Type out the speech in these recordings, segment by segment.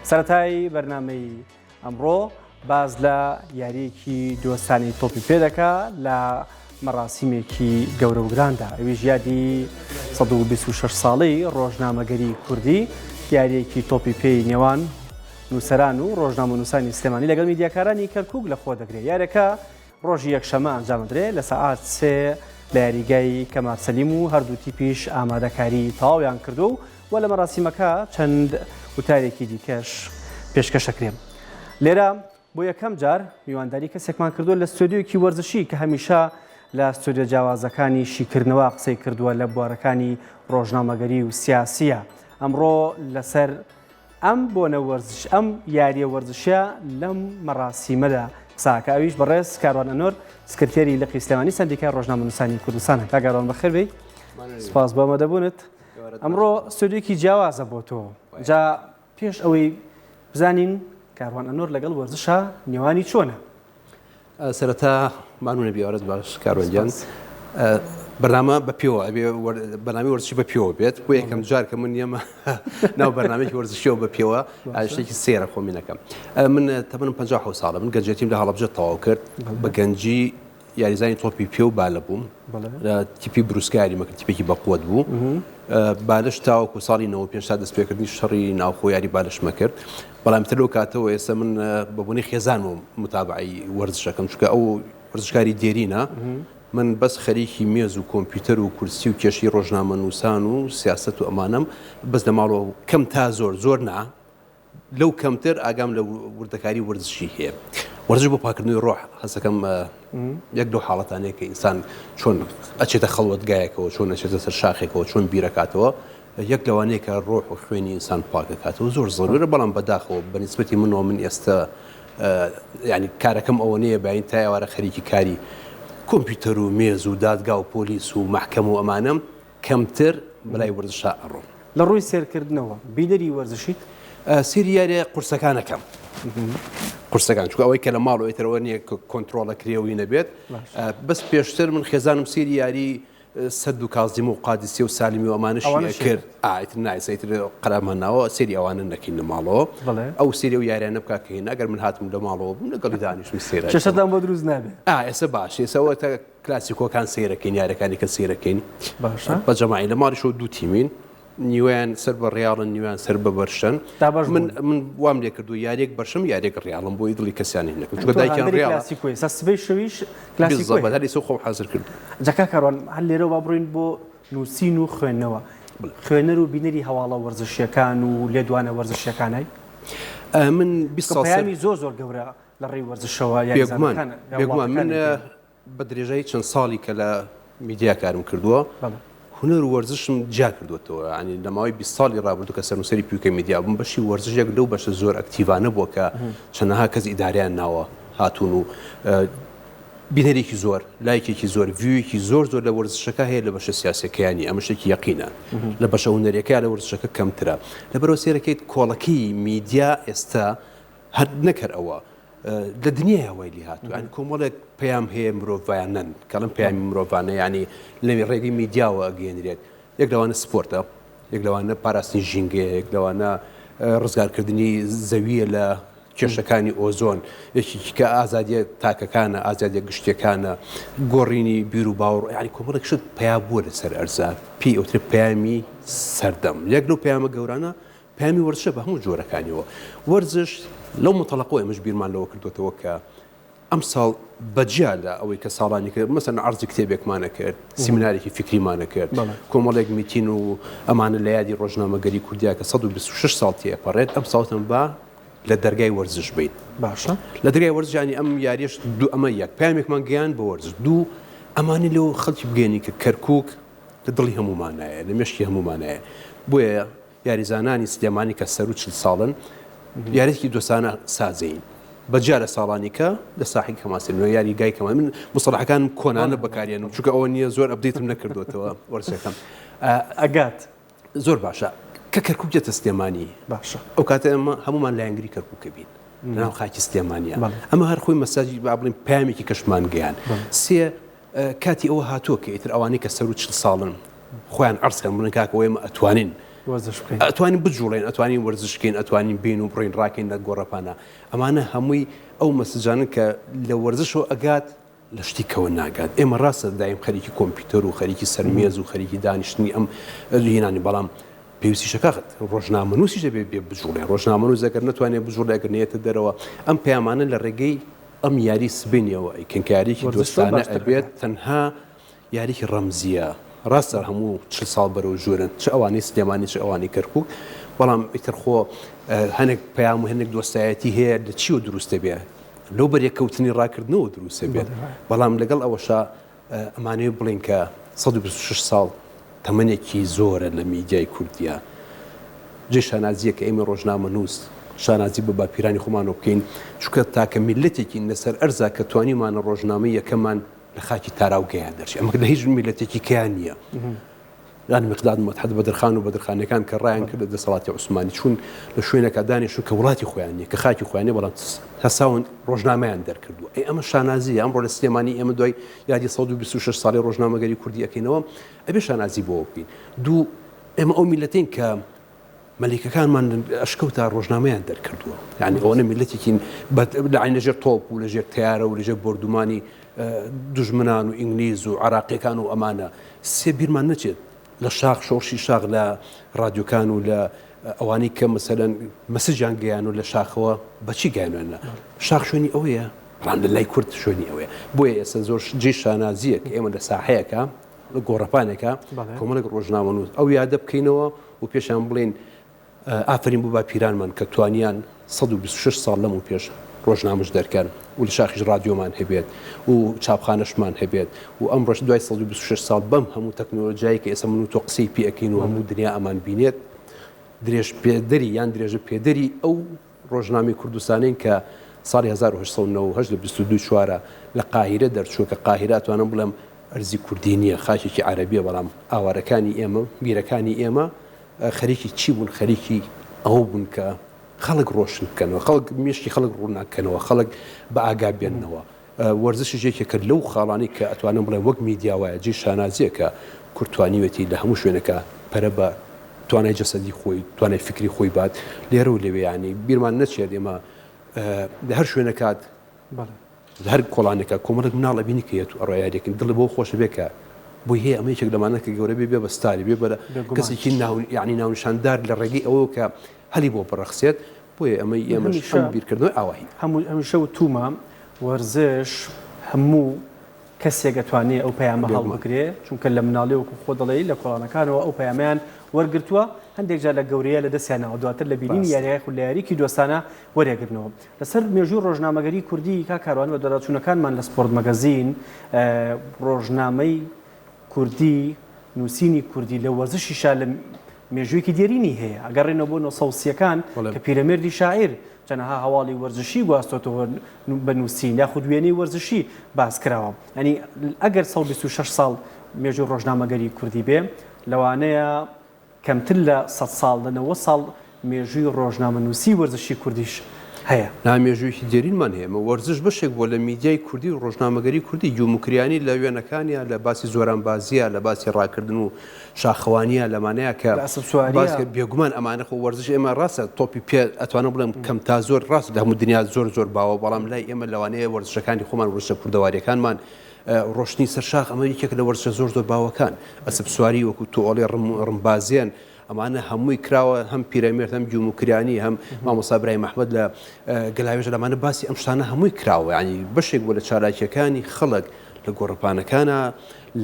سەرەتای بەرنامەی ئەمڕۆ باس لە یارییەکی دۆستانی تۆپی پێ دەکا لە مەراسیمێکی گەورە و گراندا، ئەویش یادی 126 ساڵەی ڕۆژنامەگەری کوردی، یارییەکی تۆپی پێی نێوان نووسەران و ڕۆژنامەنووسانی سلێمانی لەگەڵ میدیاکارانی کەرکووک لەخۆ دەگرێت. یاریەکە ڕۆژی یەکشەممە ئەنجامدرێ لە سەعات سێ لە یاریگای کەمال سەلیم و هەردوو تیپیش ئامادەکاری تەواویان کردووە و و لە مەراسیمەکە چەند وتارێکی دیکەش پێشکەش ئەکرێن. لێرە بۆ یەکەم جار میوانداری کەسێکمان کردووە لە ستۆدیۆیەکی وەرزشی کە هەمیشە لە ستۆدیۆ جیاوازەکانی شیکردنەوە قسەی کردووە لە بوارەکانی ڕۆژنامەگەری و سیاسیە. ئەمڕۆ لەسەر ئەم بۆنە وەرزش ئەم یاریە وەرزشیە لەم مەراسیمەدا قساکە ئەویش بەڕێز کاروان ئەنۆر سکرتێری لقی سلێمانی سەندیکای ڕۆژنامەنووسانی کوردستانە. کاک کاروان بەخێر بێی، سپاس بۆ ئامادەبوونت. ئەمڕۆ ستۆدیۆیەکی جیاوازە بۆ تۆ جا پێش ئەوەی بزانین کاروان ئەنۆر لەگەڵ وەرزشا نێوانی چۆنە؟ سەرەتا مانوو نەبی ئارەز باش کاروان گیان بەرنامە بە پێوە ئەبێ بەرنامەی وەرزشی بە پێوە بێت بۆ یەکەم جار کە من یەمە ناو بەرنامەیەکی وەرزشیەوە بە پێوە شتێکی سێرە خۆمی نەکەم من تەمەنم 57 ساڵە من گەنجێتیم لە هەڵەبجە تەواو کرد بە گەنجی یاریزانی تۆپی پێ و بالە بووم لە تیپی بروسکە یاریمە کرد تیپێکی بەقوەت بوو بالەش تاوەکو ساڵی 95 تا دەستپێکردنی شەڕی ناوخۆ یاری بالەشمە کرد بەڵام تر لەو کاتەوە ئێستا من بە بوونی خێزانم متابعی وەرزشەکەم چونکە ئەو وەرزشکاری دێرینە من بەس خەریکی مێز و کۆمپیوتەر و کورسی و کێشەی ڕۆژنامەنووسان و سیاسەت و ئەمانەم بەس لە ماڵەوە کەم تا زۆر زۆر نا لەو کەمتر ئاگام لە وردەکاری وەرزشی هەیە. وەرزش بۆ پاکردنەوەی ڕۆح هەستەکەم یەک لەو حاڵەتانەیە کە ئینسان چۆن ئەچێتە خەڵوەتگایەکەوە چۆن ئەچێتە سەر شاخێکەوە چۆن بیرەکاتەوە یەک لەوانەیە کە ڕۆح و خوێنی ئینسان پاکەکاتەوە زۆر زەرورە بەڵام بەداخەوە بە نیسبەتی منەوە من ئێستا ینی کارەکەم ئەوە نییە باین تا ئێوارە خەریکی کاری کۆمپیوتەر و مێز و دادگا و پۆلیس و مەحکەم و ئەمانەم کەمتر بەلای وەرزشا ئەڕۆم. لە ڕووی سێرکردنەوە بینەری وەرزشیت؟ سێری یاریە قورسەکان ئەکەم. قورسەکان چونکە ئەوەی کە لە ماڵەوە ئیتر ئەوە نییە کە کۆنترۆڵ ئەکرێ و نەبێت. بەس پێشتر من خێزانم سێری یاری سەد و کازیمە و قادسیە و سالمی و ئەمانەشی ئەکرد. ئا ئیتر نا ئێستا ئیتر قەرارمان ناوە سێری ئەوانە نەکەین لە ماڵەوە. ئەو سێری ئەو یاریانە بکا کە هێنا ئەگەر من هاتم لە ماڵەوە بووم لەگەڵی دانیشم سێرە. کێشەتان بۆ دروست نابێ؟ ئا ئێستا باش ئێستا ئەوە کلاسیکۆکان سەیرەکەین یاریەکانی کە سەیرەکەین باشە بە جەماعی لە ماڵیشەوە دوو تیمین نیوەیان سەر بە ڕیاڵن نیویان سەر بە بەرشەن دابەش من من وام لێ کردو یاریەک بەرشەم یاریەک ڕیاڵم بۆی دڵی کەسیان نەکەم چونکە دایکیان ڕیاڵە کلاسیکۆی سە سبەی شەویش کلاسیکۆی بالضبط هەر ئێستا خۆم حازر کرد جا کاک کاروان هەر لێرەوە با بڕۆین بۆ نووسین و خوێندنەوە خوێنەر و بینەری هەواڵە وەرزشیەکان و لێدوانە وەرزشیەکانای من 20 ساڵ پەیامی زۆر زۆر گەورە لە ڕێی وەرزشەوە بێگومان بێگومان من بە درێژایی چەند ساڵی کە لە میدیا کارم کردووە هونەر و وەرزشم جیا کردووەتەوە ینی لە ماوەی 20 ساڵی ڕابردوو کە سەرنووسەری پیوکە میدیا بووم بەشی وەرزش یەک لەو بەشە زۆر ئەکتیڤانە بووە کە چەندەها کەس ئیداریان ناوە هاتوون و بینەرێکی زۆر لایکێکی زۆر ڤیوێکی زۆر زۆر لە وەرزشەکە هەیە لە بەشە سیاسەکەیانی ئەمە شتێکی یەقینە لە بەشە هونەریەکە لە وەرزشەکە کەمترە لەبەرەوە سێرەکەیت کۆڵەکەی میدیا ئێستا هەر نەک هەر ئەوە لە دنیایا وای لێ هاتووە یانی کۆمەڵێک پەیام هەیە مرۆڤانەن کەڵم پەیامی مرۆڤانە یانی لە ڕێگەی میدیاوە ئەگەیەنرێت یەک لەوانە سپۆرتە یەک لەوانە پاراستنی ژینگەیە یەک لەوانە ڕزگارکردنی زەویە لە کێشەکانی ئۆزۆن یەکێکی کە ئازادیە تاکەکانە ئازادیە گشتیەکانە گۆڕینی بیر و باوەڕ یانی کۆمەڵێک شت پیا بووە لەسەر ئەرزا پێی ئەوترێ پەیامی سەردەم یەک لەو پەیامە گەورانە پەیامی وەرزشە بە هەموو جۆرەکانیەوە. وەرزش لەو متەڵەقەوە ئێمەش بیرمان لەوە کردۆتەوە کە ئەمساڵ بە جیا لە ئەوەی کە ساڵانی کە مەسەلەن عەرزی کتێبێکمان ئەکرد، سیمینارێکی فیکریمان ئەکرد، کۆمەڵێک میتین و ئەمانە لە یادی ڕۆژنامەگەری کوردیا کە 126 ساڵ تێئەپەڕێت، ئەمساڵ وتم با لە دەرگای وەرزش بین. باشە. لە دەرگای وەرزش یانی ئەم یاریەش دوو ئەمە یەک پەیامێکمان گەیاند بە وەرزش، دوو ئەمانی لەو خەڵکی بگەیەنین کە کەرکووک لە دڵی هەموومانایە، لە مێشکی هەموومانایە. بۆیە یاریزانانی سلێمانی کە سەروو 40 ساڵن یاریی دۆستانە سازین بە جیا لە ساڵانی کە لە ساحی کەماسی نوێ یاریگای کەمان من مستەڵەحەکانم کۆنانە بەکارێنم چونکە ئەوە نییە زۆر update م نەکردوێتەوە وەرزەکەم ئەگات زۆر باشە کە کەرکک دێتە سلێمانی باشە ئەو کاتە ئێمە هەمومان لایەنگری کەرکووکە بین لەناو خاکی سلێمانە ئەمە هەر خۆی مەساجی با بڵێن پەیامێکی کەشمان گەیان سێ کاتی ئەوە هاتووە کە ئیتر ئەوانەی کە سەروو 40 ساڵن خۆیان عەرز کەن بڵێن کاکە ئێمە ئەتوانین. وەرزش بکەین. ئەتوانین بجوڵێین، ئەتوانین وەرزش بکەین، ئەتوانین بێین و بڕۆین ڕاکەین لە گۆڕەپانا. ئەمانە هەمووی ئەو مەسجانەن کە لە وەرزشەوە ئەگات، لە شتی کەوە ناگات. ئێمە ڕاستە دایم خەریکی کۆمپیوتەر و خەریکی سەر مێز و خەریکی دانیشتنی ئەم هینانی، بەڵام پێویستیش ئەکات ڕۆژنامەنووسیش دەبێ بێ بجوڵێ. ڕۆژنامەنووس ئەگەر نەتوانێ بجوڵێ، ئەگەر نەیەتە دەرەوە، ئەم پەیامانە لە ڕێگەی ئەم یاری سبەینێوە ئەیکەن کە یارییەکی وەرزش زۆر دۆستانە باشتر ئەبێت، ئەکات. تەنها یاریی ڕەمزییە، ڕاستە هەموو 40 ساڵ بەرەو ژوورن، چ ئەوانەی سلێمانی چ ئەوانەی کەرکووک، بەڵام ئیتر خۆ هەنێک پەیام و هەنێک دۆستایەتی هەیە لە چیەوە دروست دەبێ؟ لەو بەرێککەوتنی ڕاکردنەوە دروست دەبێت. بەڵام لەگەڵ ئەوەشا ئەمانەوێ بڵێین کە 126 ساڵ تەمەنێکی زۆرە لە میدیای کوردییە. جێی شانازییە کە ئێمەی ڕۆژنامەنووس شانازی بە باپیرانی خۆمانەوە بکەین، چونکە تاکە میللەتێکین لەسەر ئەرزا کە توانیومانە ڕۆژنامەی یەکەمان لە خاکی تاراوگەیان دەرچێ ئەمە لە هیچ میلەتێکی کەیان نییە یان مقداد مدحەت بەدرخان و بەدرخانەکان کە ڕایان کرد لە دەسەڵاتی عوسمانی چوون لە شوێنێکا دانیشتون کە وڵاتی خۆیان نییە کە خاکی خۆیان نییە بەڵام هەساون ڕۆژنامەیان دەرکردووە ئەی ئەمە شانازیە ئەمڕۆ لە سلێمانی ئێمە دوای یادی 126 ساڵی ڕۆژنامەگەری کوردی ئەکەینەوە ئەبێ شانازی بۆ بکەین دوو ئێمە ئەو میلەتین کە مەلیکەکانمان لە ئەشکەوتا ڕۆژنامەیان دەرکردووە یعنی ئەوەنە میلەتێکین لە عین لەژێر تۆپ و لەژێر تیارە و لەژێر بۆردومانی دوژمنان و ئینگلیز و عراقیەکان و ئەمانە سێ بیرمان نەچێت لە شاخ شۆڕشی شاخ لە ڕادیۆکان و لە ئەوانەی کە مەسەلەن مەسجیان گەیان و لە شاخەوە بەچی گەیانوێنە شاخ شوێنی ئەوەیە بەڵام لە لای کورد شوێنی ئەوەیە بۆیە ئێستا زۆر جێی شانازییە کە ئێمە لە ساحەیەکە لە گۆڕەپانێکە کۆمەڵێک ڕۆژنامەنووس ئەو یادە بکەینەوە و پێشیان بڵێین ئافەرین بۆ باپیرانمان کە توانیان 126 ساڵ لەمەو پێش ڕۆژنامەش دەرکەن و لە شاخیش ڕادیۆمان هەبێت و چاپخانەشمان هەبێت و ئەمڕۆش دوای 126 ساڵ بەم هەموو تەکنۆلۆژیای کە ئێستا من و تۆ قسەی پێ ئەکەین و هەموو دنیا ئەمان بینێت درێژپێدەری یان درێژە پێدەری ئەو ڕۆژنامەی کوردستانین کە ساڵی 1898 لە 22 چوارە لە قاهیرە دەرچووە کە قاهیرە ئەتوانم بڵێم ئەرزی کوردی نییە خاکێکی عەرەبیە بەڵام ئاوارەکانی ئێمە میرەکانی ئێمە خەریکی چی بوون خەریکی ئەوە بوون کە خەڵک ڕۆشن بکەنەوە خەڵک مێشکی خەڵک ڕووناکەنەوە خەڵک بە ئاگا بێننەوە وەرزشیش یەکێکە لەو خاڵانەی کە ئەتوانم بڵێم وەک میدیا وایە جێی شانازییە کە کورد توانیوێتی لە هەموو شوێنێکا پەرە بە توانای جەسەدی خۆی توانای فکری خۆی بات لێرە و لەوێ یانی بیرمان نەچێت ئێمە لە هەر شوێنەکات لە هەر کۆڵانێکە کۆمەڵێک مناڵ ئەبینی کە یەت و ئەڕۆ یاریەکەن دڵی بۆ خۆشە بێ کە بۆی هەیە ئەمە یەکێک لەمانە کە گەورە بێ بێ بە ستاری بێ بە کەسێکی ناو یعنی ناونیشاندار لە ڕێگەی ئەوەوە کە هەلی بۆ بڕەخسێت بۆیە ئەمەی ئێمەش ئەم بیرکردنەوەی ئاواهی. هەموو هەمیشە وتوومە وەرزش هەموو کەسێک ئەتوانێ ئەو پەیامە هەڵبگرێ چونکە لە مناڵی وەکو خۆ دەڵێی لە کۆڵانەکانەوە ئەو پەیامەیان وەرگرتووە هەندێک جار لە گەورەیە لە دەستیان ناوە دواتر لە بینینی یاریگای خول لە یاریکی دۆستانە وەرێگرنەوە لەسەر مێژووی ڕۆژنامەگەری کوردی کاک کاروان بەدواداچوونەکانمان لە سپۆرت مەگەزین ڕۆژنامەی کوردی، نووسینی کوردی لە وەرزشیشا لە مێژوویەکی دێرینی هەیە. ئەگەڕێنەوە بۆ نۆسەوسییەکان کە پیرەمێردی شاعیر چەنەها هەواڵی وەرزشی گواستۆتەوە بە نووسین یاخود وێنەی وەرزشی باس کراوە. یانی ئەگەر 126 ساڵ مێژووی ڕۆژنامەگەری کوردی بێ لەوانەیە کەمتر لە 100 ساڵ لە 90 ساڵ مێژووی ڕۆژنامەنووسی وەرزشی کوردیش هەیە. نا مێژوویەکی دێرینمان هەیە. ئێمە وەرزش بەشێک بووە لە میدیای کوردی و ڕۆژنامەگەری کوردی. گیوموکریانی لە وێنەکانیا لە باسی زۆرانبازییا، لە باسی ڕاکردن و شاخەوانییا لەمانەیا کە لە ئەسپسوارییا. باس کرد بێگومان ئەمانە خۆ وەرزش ئێمە ڕاستە تۆپی پێ ئەتوانم بڵێم کەم تا زۆر ڕاستە لە هەموو دنیا زۆر زۆر باوە بەڵام لای ئێمە لەوانەیە وەرزشەکانی خۆمان وەرزشە کوردەوارییەکانمان ڕۆشتنی سەر شاخ ئەمە یەکێکە لە وەرزشە زۆر زۆر باوەکان ئەسپسواری وەکوو تۆ ئەڵێ ڕم ڕمبازێن ئەمانە هەمووی کراوە هەم پیرەمێرد هەم گیوموکریانی هەم مامۆستا برایم ئەحمەد لە گەلاوێژ لەمانە باسی ئەم شتانە هەمووی کراوە یعنی بەشێک بووە لە چالاکیەکانی خەڵک لە گۆڕەپانەکانە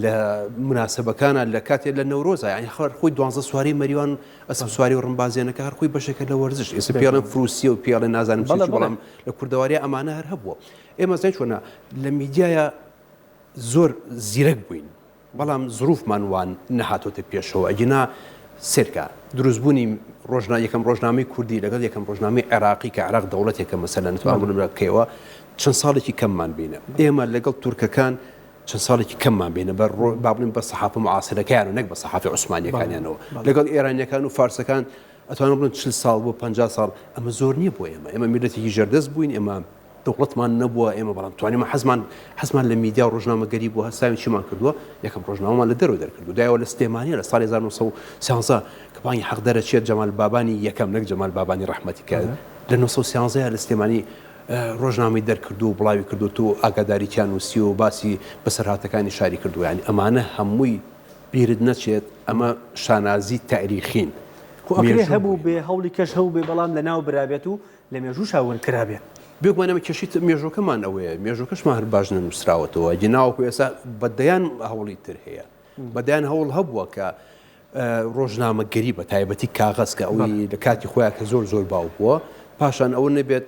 لە مناسبەکانە لە کاتێ لە نەورۆزە یعنی خەر خۆی دوانزە سواری مەریوان ئەسپ سواری و ڕمبازێنەکە هەر خۆی بەشێکە لە وەرزش ئێستا پێڵێن فروسیە و پێڵێن نازانم چی بەڵام لە کوردەواریە ئەمانە هەر هەبووە ئێمە زای چۆنە لە میدیایە زۆر زیرەک بووین بەڵام زروفمان وا نەهاتۆتە پێشەوە ئەگینا سێرکە دروستبوونی ڕۆژنا یەکەم ڕۆژنامەی کوردی لەگەڵ یەکەم ڕۆژنامەی عێراقی کە عێراق دەوڵەتێکە مەسەلەن نتوانم بڵێم کەیەوە چەند ساڵێکی کەممان بینە ئێمە لەگەڵ تورکەکان چەند ساڵێکی کەممان بینە بە با بڵێم بە سەحافە معاسرەکەیان و نەک بە سەحافی عوسمانیەکانیانەوە لەگەڵ ئێرانیەکان و فارسەکان ئەتوانم بڵێم 40 ساڵ بۆ 50 ساڵ ئەمە زۆر نییە بۆ ئێمە ئێمە میللەتێکی ژێردەست بووین ئێمە. دەوڵەتمان نەبووە ئێمە بەڵام توانیمان حەزمان حەزمان لە میدیا و ڕۆژنامەگەری بووە هەستاوین چیمان کردووە یەکەم ڕۆژنامەمان لە دەرەوە دەرکردو دایەوە لە سلێمانیە لە ساڵی 1913 کە بانگی حەق دەرەچێت جەمال بابانی یەکەم نەک جەمال بابانی ڕەحمەتی کە لە 1913 لە سلێمانی ڕۆژنامەی دەرکردو و بڵاوی کردو و ئاگاداری تیا نووسیوە و باسی بەسەرهاتەکانی شاری کردووە یانی ئەمانە هەمووی بیرت نەچێت ئەمە شانازی تاریخین. خۆ ئەکرێ هەبوو بێ هەوڵی کەش هەبوو بێ بەڵام لەناو برابێت و لە مێژووشا ون کرابێ. بێگومان ئێمە کێشەی مێژووەکەمان ئەوەیە، مێژووەکەشمان هەر باش نەنووسراوەتەوە، ئەگینا وەکو ئێستا بە دەیان هەوڵی تر هەیە، بە دەیان هەوڵ هەبووە کە ڕۆژنامەگەری بە تایبەتی کاغەز کە ئەوەی لە کاتی خۆیان کە زۆر زۆر باو بووە، پاشان ئەوە نەبێت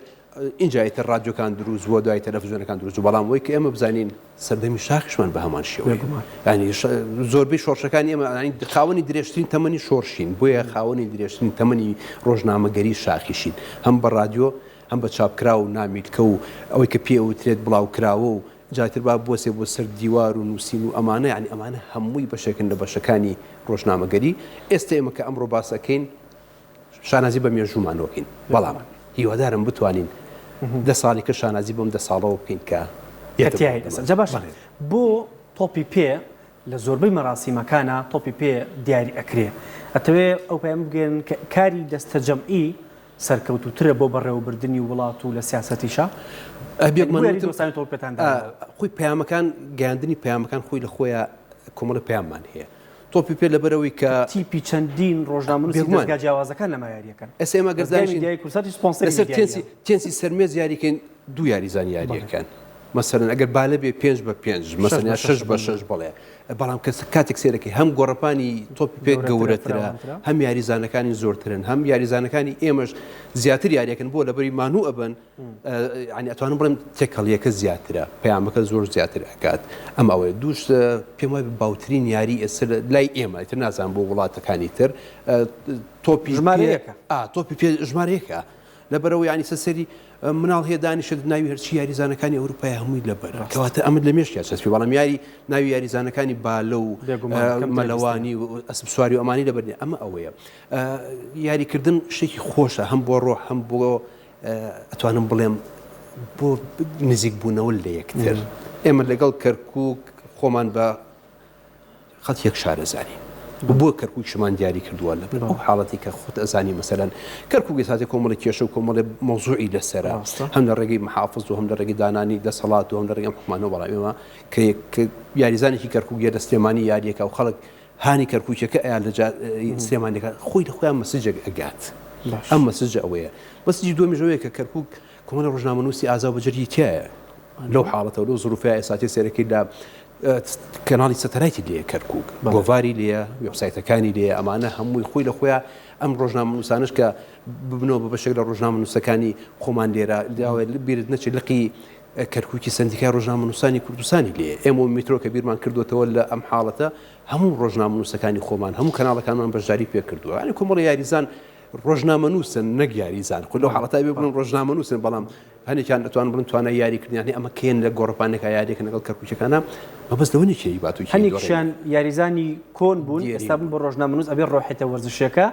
ئینجا ئیتر ڕادیۆکان دروست بووە دوای تەلەفزیۆنەکان دروست بوو، بەڵام ئەوەی کە ئێمە بزانین سەردەمی شاخیشمان بە هەمان شێوەیە. یانی زۆربەی شۆڕشەکانی ئێمە یانی خاوەنی درێژترین تەمەنی شۆڕشین، بۆیە خاوەنی درێژترین تەمەنی ڕۆژنامەگەری شاخیشین، هەم بە ڕادیۆ هەم بە چاپکراو و نامیلکە و ئەوەی کە پێ ئەوترێت بڵاوکراوە و جا ئیتر با بوەسێ بۆ سەر دیوار و نووسین و ئەمانە یانی ئەمانە هەمووی بەشێکن لە بەشەکانی ڕۆژنامەگەری. ئێستە ئێمە کە ئەمڕۆ باس ئەکەین شانازی بە مێژوومانەوە بکەین، بەڵام هیوادارم بتوانین دە ساڵی کە شانازی بەم دە ساڵەوە بکەین کە یەتە جا باشە بۆ تۆپی پێ لە زۆربەی مەراسیمەکانە تۆپی پێ دیاری ئەکرێ ئەتەوێ ئەو پەیامە بگەیەنن کە کاری دەستەجەمعی سەرکەوتووترە بۆ بەڕێوەبردنی وڵات و لە سیاسەتیشا؟ بێگومان وتم خۆی پەیامەکان گەیاندنی پەیامەکان خۆی لە خۆیان کۆمەڵە پەیاممان هەیە. تۆپی پێ لەبەرئەوەی کە. تیپی چەندین ڕۆژنامەنووسی دەزگا جیاوازەکان لەما یاریەکەن. ئێستا ئێمە گەر دانیشین میدیای کوردساتیش سپۆنسەری لەسەر تێنسی تێنسی سەرمێز یاریکەین دوو یاریزان یاریەکەن مەسەلەن ئەگەر بالە بێ پێنج بە پێنج مەسەلەن یا شەش بە شەش بەڵێ بەڵام کە کاتێک سێرەکەی هەم گۆڕەپانی تۆپی پێ گەورەترە هەم یاریزانەکانی زۆرترن هەم یاریزانەکانی ئێمەش زیاتر یاریەکەن بۆ لەبەری مانوو ئەبن یانی ئەتوانم بڵێم تێکەڵیەکە زیاترە پەیامەکە زۆر زیاتر ئەگات ئەم ئەوەیە دووش پێم وای باوترین یاری ئێستا لای ئێمە ئیتر نازانم بۆ وڵاتەکانی تر تۆپی ژمارەیەکە تۆپی پێ ژمارەیەکە لەبەرەوە ینی سەری مناڵ هەیە دانیشت ناوی هەرچی یاریزانەکانی ئەوروپای هەمووی لەبەر کەواتە ئەمە لە مێشکیا چەسپی بەڵام یاری ناوی یاریزانەکانی بالە و مەلەوانی و ئەسپ سواری و ئەمانی لەبەر ئەمە ئەوەیە یاریکردن شتێکی خۆشە هەم بۆ ڕۆح هەم بۆ ئەتوانم بڵێم بۆ نزیک بوونەوە لە یەکتر ئێمە لەگەڵ کەرکک خۆمان بە خەڵکی یەک شارەزانین بۆ کەرکوکیشمان دیاری کردووە لە ئەو حاڵەتی کە خۆت ئەزانی مەسەلەن کەرکوک ئێستا کۆمەڵی کێشە و کۆمەڵی مەوزوعی لەسەرە هەم لە ڕێگەی محافظ و هەم لە ڕێگەی دانانی دەسەڵات و هەم لە ڕێگەی حکومانەوە بەڵام ئێمە کە یاریزانێکی کەرکوک یە لە سلێمانی یاریەکە و خەڵک هانی کەرکوکیەکە ئەیا لە سلێمانیەکە خۆی لە خۆیان message ێک ئەگات ئەم message ە ئەوەیە message ی دووەمیش ئەوەیە کە کەرکوک کۆمەڵی ڕۆژنامەنووسی ئازا و بەجەرگی تایە لەو حاڵەتەوە لەو زروفەیە ئێساتی سەرەکی لە کەناڵی سەتەرایتی لێ کەرکک گۆڤاری لێ وێبسایتەکانی لێ ئەمانە هەمووی خۆی لە خۆیان ئەم ڕۆژنامەنووسانش کە ببنەوە بە بەشێک لە ڕۆژنامەنووسەکانی خۆمان لێرە بیرت نەچێت لقی کەرکوکی سەندیکای ڕۆژنامەنووسانی کوردستانی لێیە. ئێمە و میترۆ کە بیرمان کردووەتەوە لە ئەم حاڵەتە هەموو ڕۆژنامەنووسەکانی خۆمان، هەموو کەناڵەکانمان بەشداری پێ کردووە. یانی کۆمەڵی یاریزان ڕۆژنامەنووسن نەک یاریزان. خۆ لەو حاڵەتە ئەبێ بڵێن ڕۆژنامەنووسن، بەڵام هەنێکیان ئەتوانن بڵێن توانای یاریکردنیان هەیە. ئەمە کێن لە گۆڕەپانێکا یاریەکەن لەگەڵ کەرکوکیەکانا، مەبەست لەوە نییە کێ ئەیبات و کێ ئەیدۆڕێنێ. هەنێکیشیان یاریزانی کۆن بوون، ئێستا بوون بە ڕۆژنامەنووس، ئەبێ ڕۆحیەتە وەرزشیەکە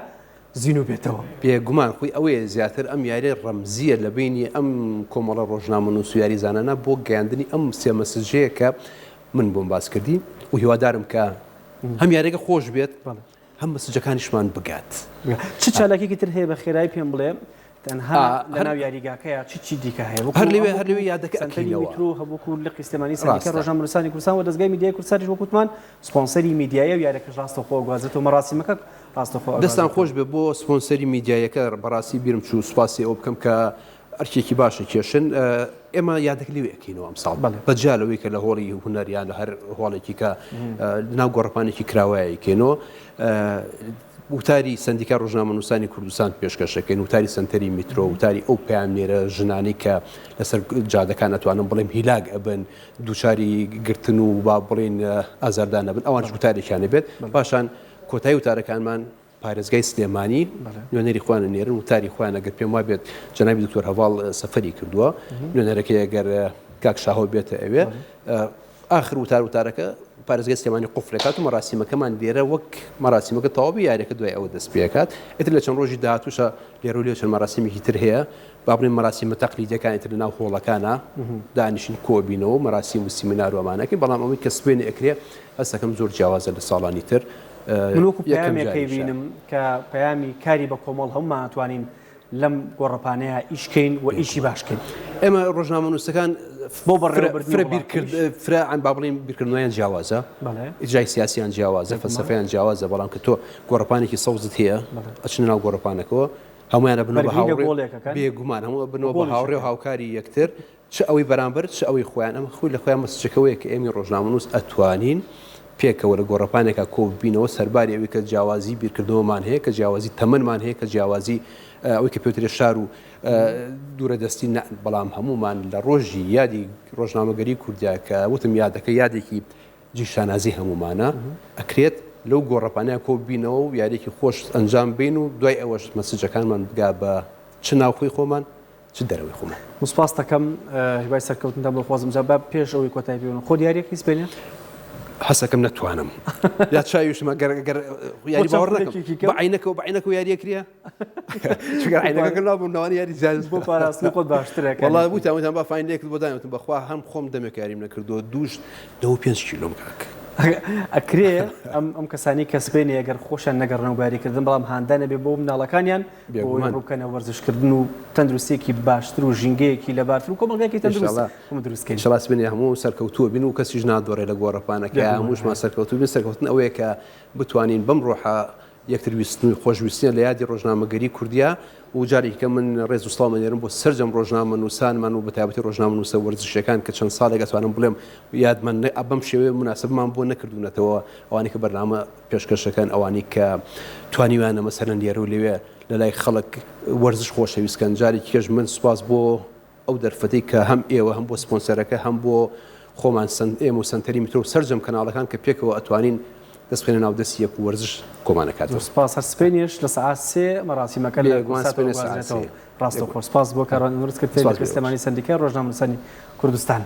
زینوو بێتەوە. بێگومان خۆی ئەوەیە زیاتر ئەم یاریە ڕەمزیە لە بەینی ئەم کۆمەڵە ڕۆژنامەنووس و یاریزانانە بۆ گەیاندنی ئەم سێ message ەیە کە من بۆم باس کردی و هیوادارم کە هەم یاریەکە خۆش بێت هەم message ەکانیشمان بگات. چ چالاکیەکی تر هەیە بە خێرایی پێم بڵێ تەنها لەناو یاریگاکەیە چ چی دیکە هەیە هەر لەوێ هەر لەوێ یادەکە سەنتەری میترۆ هەبوو لقی سلێمانی سەندیکای ڕۆژنامەنووسانی کوردستان و دەزگای میدیای کوردساتیش وەک وتمان سپۆنسەری میدیایە و یاریەکەش ڕاستەوخۆ ئەگوازێتەوە مەراسیمەکە ڕاستەوخۆ دەستان خۆش بێ بۆ سپۆنسەری میدیایەکە بەڕاستی بیرم چوو سوپاسی ئەوە بکەم کە ئەرکێکی باشە کێشن ئێمە یادەکە لەوێ ئەکەینەوە ئەمساڵ بە جیا لەوەی کە لە هۆڵی هونەر یان لە هەر هۆڵێکی کە ناو گۆڕەپانێکی کراوایەکەینەوە وتاری سەندیکای ڕۆژنامەنووسانی کوردستان پێشکەش دەکەین، وتاری سەنتەری میترۆ، وتاری ئەو پەیامنێرە ژنانەی کە لەسەر جادەکان ئەتوانم بڵێم هیلاک ئەبن، دووچاری گرتن و با بڵێین ئازاردان ئەبن، ئەوانیش وتارێکیان ئەبێت. پاشان کۆتایی وتارەکانمان پارێزگای سلێمانی نوێنەری خۆیان ئەنێرن، وتاری خۆیان ئەگەر پێم وابێت جەنابی دکتۆر هەڤاڵ سەفەری کردووە، نوێنەرەکەی ئەگەر کاک شاهۆ بێتە ئەوێ. ئاخر وتار وتارەکە پارێزگای سلێمانی قفلەکات و مەراسیمەکەمان لێرە وەک مەراسیمەکە تەواو بی یاریەکە دوای ئەوە دەست پێکات ئیتر لە چەند ڕۆژی داهاتووشە لێرە و لێ چەند مەراسیمێکی تر هەیە با بڵێین مەراسیمە تەقلیدیەکانی تر لەناو هۆڵەکانە دانیشین کۆبینەوە مەراسیم و سیمینار و ئەمانەکەین بەڵام ئەوەی کە سبەینێ ئەکرێ هەستەکەم زۆر جیاوازە لە ساڵانی تر من وەکو پەیامێک بینم کە پەیامی کاری بە کۆمەڵ هەمومان ئەتوانین لەم گۆڕەپانەیە ئیش کەین و ئیشی باش کەین. ئێمە ڕۆژنامەنووسەکان بۆ بەڕێوەبردنی فرە بیرکرد فرە عن با بڵێین بیرکردنەوەیان جیاوازە ئیجرای سیاسیان جیاوازە فەلسەفەیان جیاوازە بەڵام کە تۆ گۆڕەپانێکی سەوزت هەیە ئەچنە ناو گۆڕەپانەکەوە هەموویان ئەبنەوە بە هاوڕێ بێگومان هەموو ئەبنەوە بە هاوڕێ و هاوکاری یەکتر چ ئەوەی بەرامبەر چ ئەوەی خۆیان، ئەمە خۆی لە خۆیا مەسجەکەوەیە کە ئێمەی ڕۆژنامەنووس ئەتوانین پێکەوە لە گۆڕەپانێکا کۆ ببینەوە سەرباری ئەوەی کە جیاوازی بیرکردنەوەمان هەیە، کە جیاوازی تەمەنمان هەیە، کە جیاوازی ئەوەی کە پێوترێ شار و دوورە دەستی نا، بەڵام هەموومان لە ڕۆژی یادی ڕۆژنامەگەری کوردیا کە وتم یادەکە یادێکی جێی شانازی هەموومانە، ئەکرێت لەو گۆڕەپانە کۆ ببینەوە و یاریەکی خۆش ئەنجام بەین و دوای ئەوەش مەسجەکانمان بگا بە چ ناوخۆی خۆمان چ دەرەوەی خۆمان. من سوپاست دەکەم هیوای سەرکەوتنتان بۆ خوازم جا با پێش ئەوەی کۆتایی پێ بێنم خۆت یاریەکەی سبەینێ؟ حەزەکەم نەتوانم یا چاویشم ئەگەر ئەگەر یاری باوەڕ نەکەم بە عینەکەوە بە عینەکەوە یاریە کریا چونکە عینەکە نابووم لەوانە یاری زیاد بۆ پاراستنی خۆت باشترە وەڵا وتیان وتیان با فاینلێکت بۆ دانێ وتم بەخوا هەم خۆم دەمێک یاریم نەکردووە دووش 95 کیلۆم کاک. ئەکرێ ئەم ئەم کەسانی کە سبەینێ ئەگەر خۆشیان نەگەڕنەوە بۆ یاریکردن بەڵام هاندان ئەبێ بۆ مناڵەکانیان بۆ ئەوەی ڕووبکەنە وەرزشکردن و تەندروستییەکی باشتر و ژینگەیەکی لەبارتر و کۆمەڵگایەکی تەندروست هەموو دروست کەین. ئینشەڵا سبەینێ هەموو سەرکەوتوو بین و کەسیش نادۆڕێ لە گۆڕەپانەکە، هەمووشمان سەرکەوتوو بین، سەرکەوتن ئەوەیە کە بتوانین بەم ڕۆحە یەکتر ویستن و خۆشویستنە لە یادی ڕۆژنامەگەری کوردیا و جارێکی کە من ڕێز و سڵاوم ئەنێرم بۆ سەرجەم ڕۆژنامەنووسانمان و بەتایبەتی ڕۆژنامەنووسە وەرزشیەکان کە چەند ساڵێک ئەتوانم بڵێم یادمان بەم شێوەیە موناسبەمان بۆ نەکردوونەتەوە ئەوانەی کە بەرنامە پێشکەشەکەن ئەوانەی کە توانیویانە مەسەلەن لێرە و لەوێ لەلای خەڵک وەرزش خۆشەویست کەن جارێکی کەش من سوپاس بۆ ئەو دەرفەتەی کە هەم ئێوە هەم بۆ سپۆنسەرەکە هەم بۆ خۆمان ئێمە و سەنتەری میترۆ و سەرجەم کەناڵەکان کە پێکەوە ئەتوانین دەست بخەینە ناو دەستی یەک و وەرزش کۆمان ئەکاتەوە. زۆر سوپاس هەر سبەینێش لە سەعات سێ مەراسیمەکە لە بێگومان کوردساتەوە سبەینێ سەعات گوازرێتەوە سێ ڕاستەوخۆ سوپاس بۆ کاروان ئەنوەر سکرتێری سوپاس لقی بۆ ئێوەش. سلێمانی سەندیکای ڕۆژنامەنووسانی کوردستان.